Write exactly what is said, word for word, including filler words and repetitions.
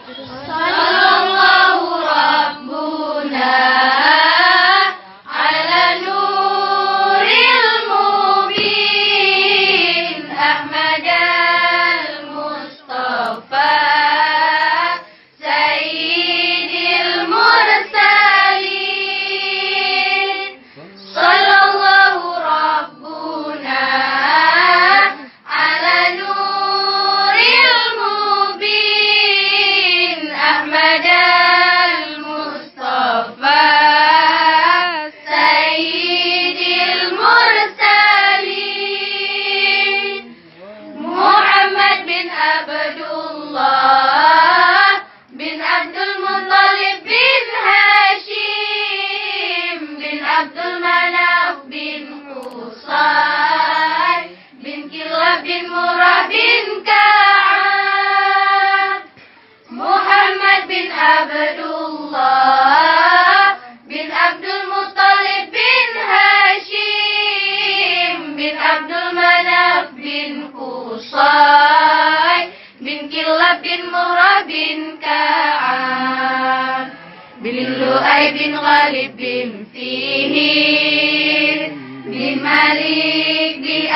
صلى الله ربنا على نور المبين أحمد المصطفى سيد المرسلين. صلى الله ربنا على نور المبين أحمد المصطفى سيد المرسلين. محمد بن عبد الله بن عبد المطلب بن هاشم بن عبد المناف بن قصي بن كلاب بن مرة بن كعب. محمد بن عبد الله بن عبد المطلب بن هاشم بن عبد المناف بن قصي بن كلاب بن مرة بن كعب بن لؤي بن غالب بن فهر بن مالك بن